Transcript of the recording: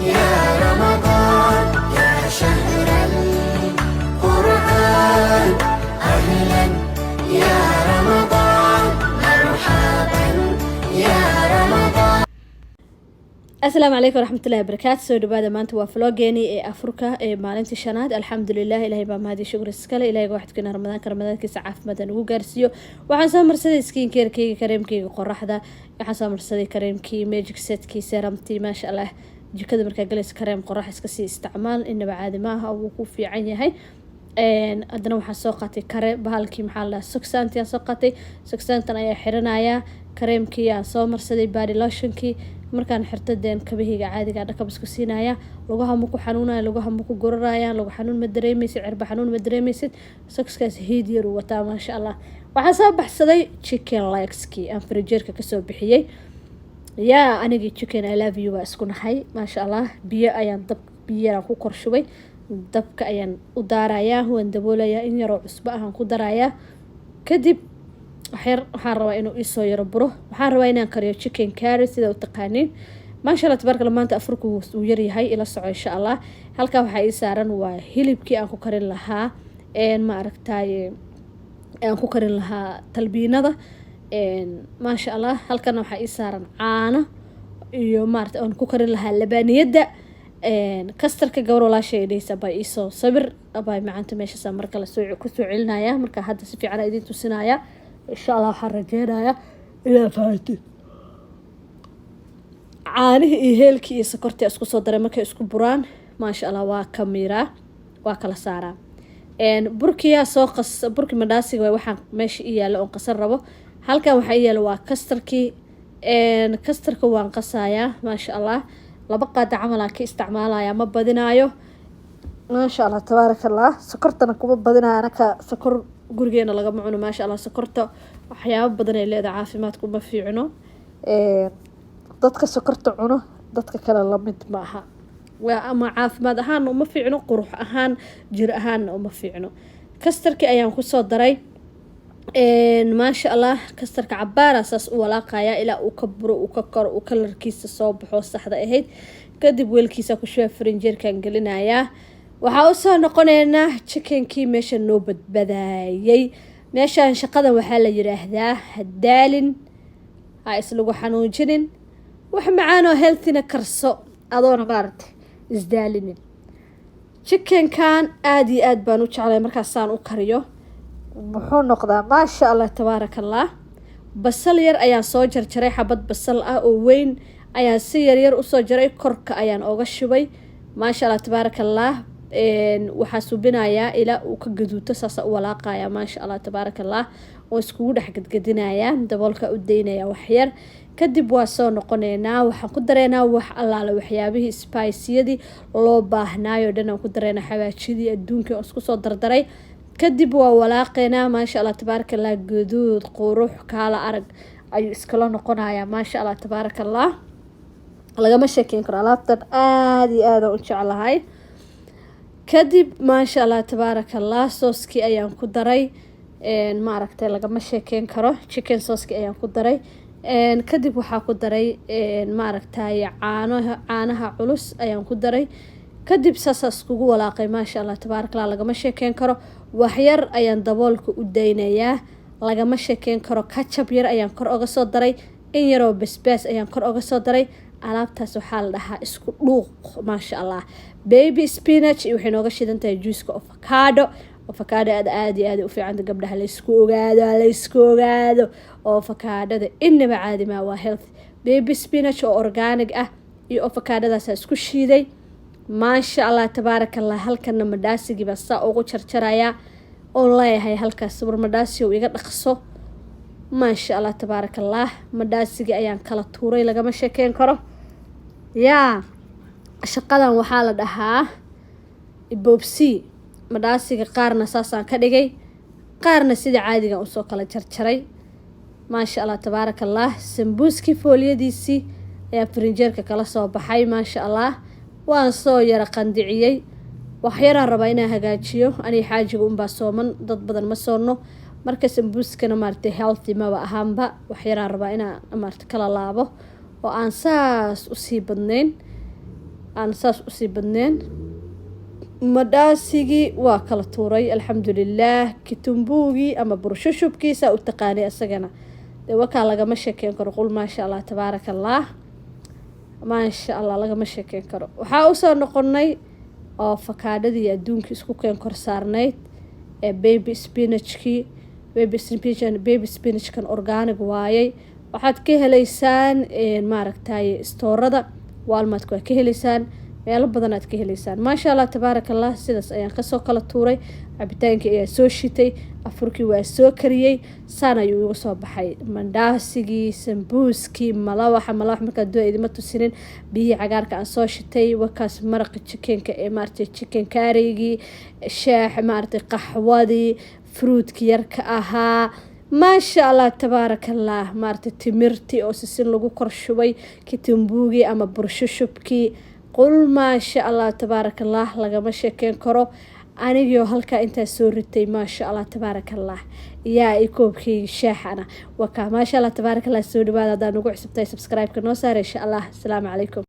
يا رمضان يا شهر القرآن، أهلا يا رمضان، مرحبا يا رمضان. Asalaamu calaykum waraxmatullahi wabarakaatu. Soo dhawaada. Maanta waa vlog-geeni ee afurka ee maalintii shanaad. Alxamdulilah, ilahay baa mahadi shukri iskale. Ilahiga waxadkena Ramadaanka ramadaankiisa caafimaad ugu gaarsiiyo. Waxaan soo marsaday skincare-keyga, kareemkeyga qoraxda. Waxaan soo marsaday kareemkii magic setkii, serumtii. Maasha Allah, jikada markaa galaysa kareem qorax iska sii isticmaal, inaba caadi maaha, wuu ku fiican yahay. Haddana waxaan soo qaatay kare bahalkii, maxaa la dhahaa, sogsanti aan soo qaatay. Sogsantan ayaa xiranayaa. Kareemkii aan soo marsaday, body lotionkii markaan xirto, deen kabaheyga caadiga dhakab isku siinaya. Lugaha ma ku xanuunaya, lugaha ma ku guraraya, luga xanuun ma dareemeysid, cirba xanuun ma dareemeysid. Socks-kaas hiid yar uu wataa, maasha Allah. Waxaan soo baxsaday chicken legskii aan firijeerka kasoo bixiyey. Yaa anigii chicken I love you waa isku nahay, maasha Allah. Biyo ayaan dab, biyo yaraan ku korshubay, dabka ayaan u daarayaa, waan daboolayaa, in yaroo cusbo ahaan ku darayaa. Kadib waxyar waxaan rabaa inuu iisoo yaro buro. Waxaan rabaa inaan kariyo chicken curry, sida u taqaaniin. Maasha Allah, tabaarka Allah. Maanta afurku wuu yaryahay, ila soco insha Allah. Halkaa waxaa ii saaran waa hilibkii aan ku karin lahaa, ma aragtaye, aan ku karin lahaa talbiinada, maasha Allah. Halkana waxaa ii saaran caano iyo maarata aan ku karin lahaa labaaniyadda custard-ka. Gabar walaashay dhehaysa baa iisoo sawir abaa macaanta. Meeshaasa marka lasoo kusoo celinaya. Marka hadda si fiican idin tusinaya insha Allah. Waxaan rajeynaya inaa fahatid. Caanihii iyo heelkii iyo sokortii isku soo daray. Markay isku buraan, maasha Allah, waa kamiiraa, waa kala saaraa. Burkiyaa soo qas, burki madhaasiga waay. Waxaan meesha i yaalo oon qasan rabo, halkan waxaa i yaalo waa custard-kii. Custard-ka waan qasayaa, maasha Allah. 2 qaada camal aan ka isticmaalaya, ma badinaayo. Maasha Allah, tabaaraka Allah. Sokortana kuma badinayo, anaka sokor gurigeena lagama cuno, maasha Allah. Sokorta waxyaabo badan ay leedahay, caafimaadku ma fiicno. Dadka sokorta cuno dadka kale lamid ma aha. Waa ama caafimaad ahaanna uma fiicno, qurux ahaan, jir ahaanna uma fiicno. Custard-kii ayaan kusoo daray, maasha Allah. Custard-ka cabaara saas u walaaqaya ilaa uu ka buro, uu ka koro, uu color-kiisa soo baxo saxda ahayd. Kadib weelkiisa ku shuba, frinjeerkan gelinayaa. Waxaa usoo noqoneynaa chickenkii meesha noo badbadaayay. Meeshaan shaqadan waxaa la yiraahdaa hadaalin, ha islagu xanuujinin, wax macaanoo healthy-na karso adoona maaragtay isdaalinin. Chickenkan aada iyo aada baan u jeclay. Markaasaan u kariyo muxuu noqdaa, maasha Allah, tabaaraka Allah. Basal yar ayaan soo jarjaray, xabad basal ah oo weyn ayaan si yaryar usoo jaray, korka ayaan oga shubay, maasha Allah, tabaaraka Allah. Waxaa subinayaa ilaa uu ka gaduuto, saasa u walaaqaya, maasha Allah, tabaaraka Allah. Oo iskugu dhex gadgadinayaa, daboolka u daynaya waxyar. Kadib waa soo noqoneynaa, waxaan ku dareynaa wax allaale waxyaabihii spice-yadii loo baahnaayo dhan aan ku dareynaa, xawaajidii adduunkii oo isku soo dardaray. Kadib waa walaaqeynaa, maasha Allah, tabaaraka Allah. Gaduud qurux kaala arag ayuu iskala noqonayaa, maasha Allah, tabaaraka Allah. Lagama sheekeyn karo alaabtan, aada iyo aada u jeclahay. Kadib, maasha Allah, tabaaraka Allah, sauce-kii ayaan ku daray. Ma aragtay, lagama sheekeyn karo. Chicken sauce-kii ayaan ku daray. Kadib waxaa ku daray, ma aragtay, caanaha, caanaha culus ayaan ku daray. Kadib saasaa iskugu walaaqay, maasha Allah, tabaaraka Allah. Lagama sheekeyn karo. Waxyar ayaan daboolka u daynayaa. Lagama sheekeyn karo. Ketchup yar ayaan kor oga soo daray, in yaroo basbaas ayaan kor oga soo daray. Alaabtaas waxaa la dhahaa isku dhuuq, maasha Allah. Baby spinach iyo waxay nooga shidan tahay juiceka avocado. Avocado aad aada iyo aada u fiicanta. Gabdhaha laysku ogaado, laysku ogaado oo avocadada inaba caadi maa, waa health. Baby spinach oo organic ah iyo avocadadaasa isku shiiday, maasha Allah, tabaaraka Allah. Halkana madhaasigii baa saa ugu jarjarayaa oon leeyahay halkaas, war madhaasi iga dhaqso. Maasha Allah, tabaaraka Allah. Madhaasigii ayaan kala tuuray, lagama sheekeyn karo. Yaa shaqadan waxaa la dhahaa boobsi. Madhaasiga qaarna saasaan ka dhigay, qaarna sida caadigan usoo kala jarjaray, maasha Allah, tabaaraka Allah. Sambuuskii fooliyadiisii ayaa farinjeerka kala soo baxay, maasha Allah. Waan soo yara qandiciyey. Waxyaraan rabaa inaan hagaajiyo. Aniga xaajiga unbaa sooman, dad badan ma soonno. Marka sambuuskana maaragtay healthy maba ahaanba. Waxyaraan rabaa inaan maarata kala laabo oo aan saas usii badnayn. Aan saas usii badneen. Madhaasigii waa kala tuuray, alxamdulilaah. Kitumbuugii ama burshushubkii saa u taqaanay isagana dee wakaa, lagama sheekeyn karo. Qul maasha Allah, tabaaraka Allah, maasha Allah, lagama sheekeyn karo. Waxaa usoo noqonay oo fakaadhadii adduunka isku keen kor saarnayd ee baby spinachkii. Baby spinach, baby spinachkan organic waayay. Waxaad ka heleysaan, maaragtay, stoorada Walmartka waa ka heleysaan, meelo badan aad ka heleysaan. Maasha Allah, tabaaraka Allah. Sidaas ayaan kasoo kala tuuray. Cabitaankii ayaa soo shitay, afurkii waa soo kariyey. Saan ayuu igu soo baxay mandhaasigii, sambuuskii, malawaxa. Malawax markaa dua idima tusinin. Biyihii cagaarka aan soo shitay wakaas, maraqa chickenka ee maaragtay, chicken currygii, shaax, maaragtay, qaxwadii, fruitka yarka ahaa. Maasha Allah, tabaaraka Allah. Maaragtay, timirtii oo sisin lagu kor shubay, kitumbuugii ama bursho shubkii. Qul maasha Allah, tabaaraka Allah, lagama sheekeyn karo. Anigoo halkaa intaa soo ritay, maasha Allah, tabaaraka Allah, yaa i koobkayga shaaxana wakaa. Maasha Allah, tabaaraka Allah. Soo dhawaada. Haddaa nagu cusubtahay, subscribe-ka noo saara, insha Allah. Asalaamu calaykum.